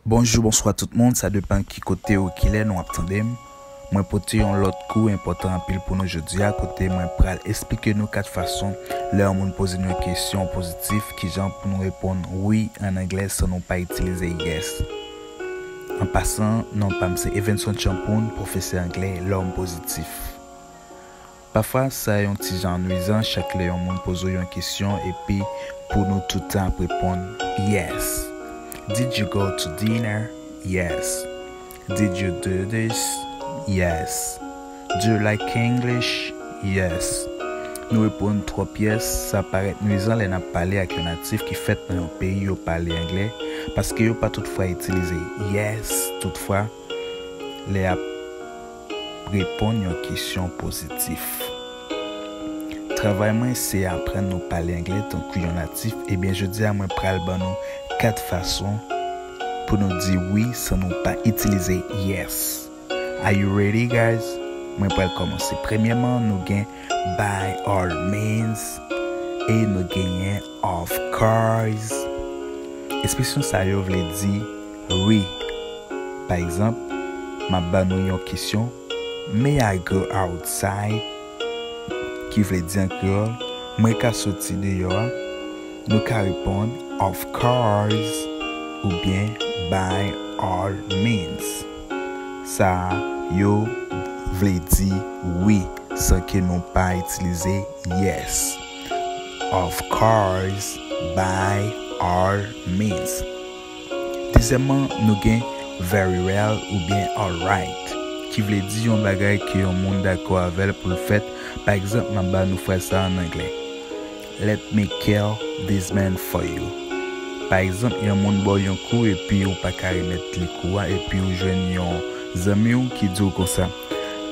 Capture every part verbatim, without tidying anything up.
Bonjou, bonswa tout moun, sa depann ki kote ou ki lè nou ap tande m. Mwen pote yon lòt kou enpòtan anpil pou nou jodi a, kote mwen pral esplike nou kat fason lè yon moun poze nou yon kesyon pozitif, kijan pou nou reponn wi an anglè san nou pa itilize yes. An pasan, non pa m se Evenson Champoun, pwofesè anglè, lòm pozitif. Pafwa, sa yon ti jan nwizan chak lè yon moun poze w yon kesyon epi pou nou toutan ap reponn yes. Did you go to dinner? Yes. Did you do this? Yes. Do you like English? Yes. Nou reponn twòp yes, sa parèt nwizan lè n ap pale ak yon natif ki fèt nan yon peyi yo pale anglè, paske yo pa tout fwa itilize yes tout fwa lè y ap reponn yon kesyon pozitif. Travay mwen se aprann nou pale anglè tankou yon natif, ebyen jodi a mwen pral ban nou kat fason pou nou di wi san nou pa itilize yes. Are you ready, guys? Mwen pral kòmanse. Premyèman, nou gen by all means e nou genyen of course. Ekspresyon sa yo vle di wi. Pa egzanp, m ap ban nou yon kesyon, may I go outside? Ki vle di an kreyòl, mwen ka soti deyò a? Nou ka reponn of course oubyen by all means. Sa yo vle di wi san ke nou pa itilize yes. Of course, by all means. Dezyèmman, nou gen very well oubyen alright, ki vle di yon bagay ke yon moun dakò avè l pou l fèt. Pa egzanp, m ap ba nou fraz sa an anglè. Let me kill this man for you. Pa egzanp, yon moun ba w yon kou epi ou pa ka remèt li kou a, epi ou jwenn yon zanmi w ki di w konsa,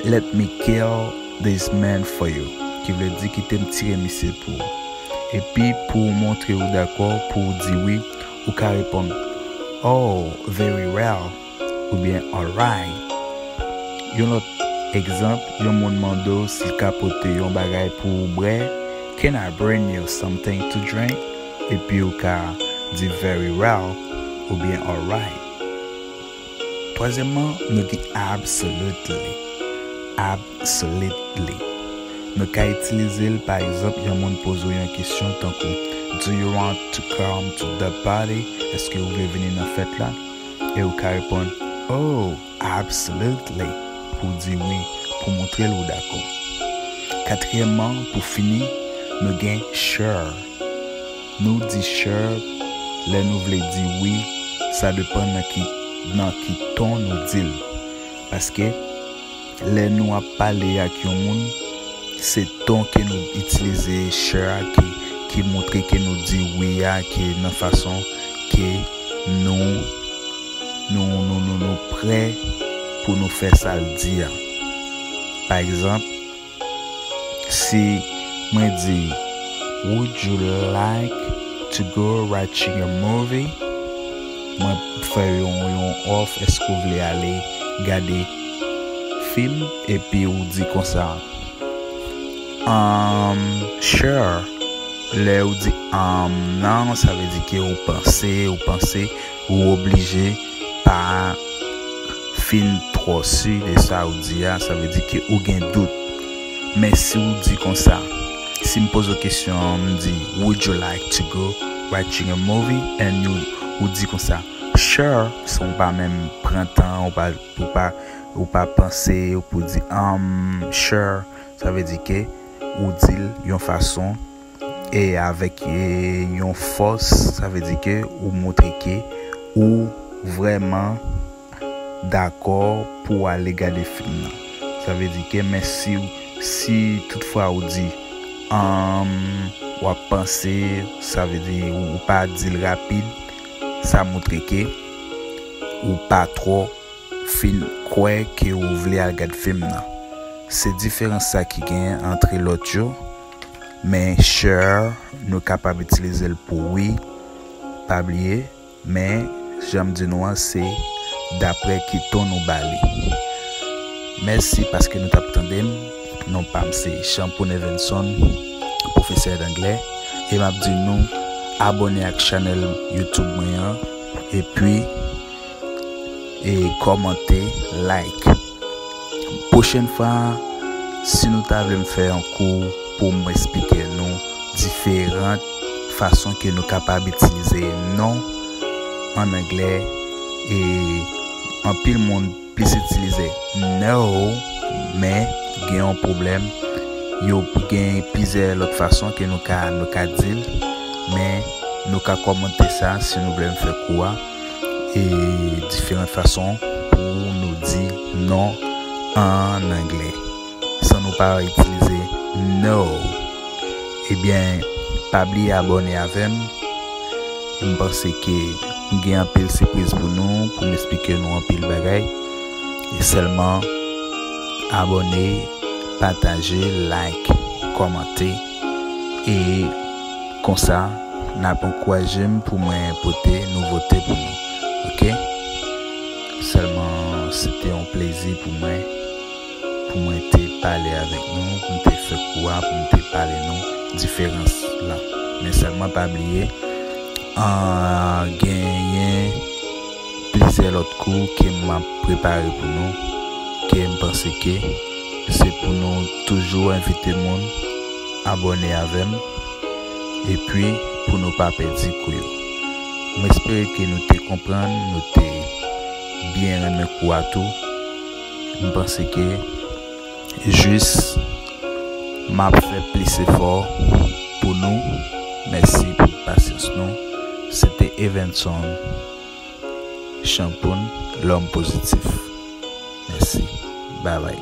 let me kill this man for you, ki vle di kite m tire misye pou ou. Epi pou w montre ou dakò, pou w di wi, ou ka reponn, oh, very well, oubyen alright. Yon lòt egzanp, yon moun mande w si l ka pote yon bagay pou ou bwè, can I bring you something to drink? Epi ou ka di very well oubyen alright. Twazyèmman, nou gen absolutely. Absolutely. Nou ka itilize l, pa egzanp, yon moun poze w yon kesyon tankou, do you want to come to the party? Èske ou vle vini nan fèt la? E ou ka reponn, oh, absolutely, pou w di wi, pou montre l ou dakò. Katriyèmman, pou fini, nou gen sure. Nou di sure lè nou vle di wi, sa depann nan ki, nan ki ton nou di l. Paske lè nou ap pale ak yon moun, se ton ke nou itilize sure a ki, ki montre ke nou di wi a, ke nan fason ke nou, nou, nou, nou, nou prè pou nou fè sa l di a. Pa egzanp, si mwen di, would you like to go watching a movie? Mwen fè yon, yon òf, èske w vle ale gade fim? Epi ou di konsa, um, sure. Lè ou di um nan, sa vle di ke ou panse, ou panse, ou oblije pa fin twò si de sa ou di a, sa vle di ke ou gen dout. Men si ou di konsa, si m poze w kesyon an, m di, would you like to go watching a movie? And you, ou di konsa, sure, san w pa menm pran tan, ou pa, ou pa, ou pa panse, ou pou di, um, sure, sa vle di ke ou di l yon fason e avèk, e, yon fòs, sa vle di ke ou montre ke ou vrèman dakò pou w ale gade fim nan. Sa vle di ke, men si, si toutfwa ou di, um, w ap panse, sa vle di ou, ou pa di l rapid, sa montre ke ou pa twò fin kwè ke ou vle al gad fim nan. Se diferans sa ki genyen antre lòt yo, men sure, nou kapab itilize l pou wi, pa bliye, men jan m di nou an, se daprè ki ton nou ba li. Mèsi paske nou t ap tande m. Non pa m se Champoun Evenson, pwofesè danglè, e m ap di nou abòne ak chanèl YouTube mwen an, epi e kòmante, like. Pwochèn fwa, si nou ta vle m fè yon kou pou m eksplike nou diferan fason ke nou kapab itilize non an anglè, e anpil moun plis itilize no, men gen yon pwoblèm. Yo gen plizyè lòt fason ke nou ka, nou ka di l, men nou ka kòmante sa si nou vle m fè kou a, e diferan fason pou nou di non an anglè san nou pa itilize no. Ebyen, pa bliye abòne avè m. M panse ke m gen anpil sipriz pou nou, pou m eksplike nou anpil bagay. E sèlman abòne, pataje, like, kòmante. E konsa, n ap ankouraje m pou mwen pote nouvote pou nou. Oke? Sèlman, se te yon plezi pou mwen, pou mwen te pale avèk nou, pou m te fè kou a, pou m te pale nou diferans lan. Men sèlman pa bliye, an, genyen plizyè lòt kou ke m ap prepare pou nou, ke m panse ke se pou nou toujou envite moun abòne avè m, epi pou nou pa pèdi kou yo. M espere ke nou te konprann, nou te byen renmen kou a tou. M panse ke jis m ap fè plis efò pou nou. Mèsi pou pasyans nou. Se te Evenson Champoun, lòm pozitif. Mèsi. Babay.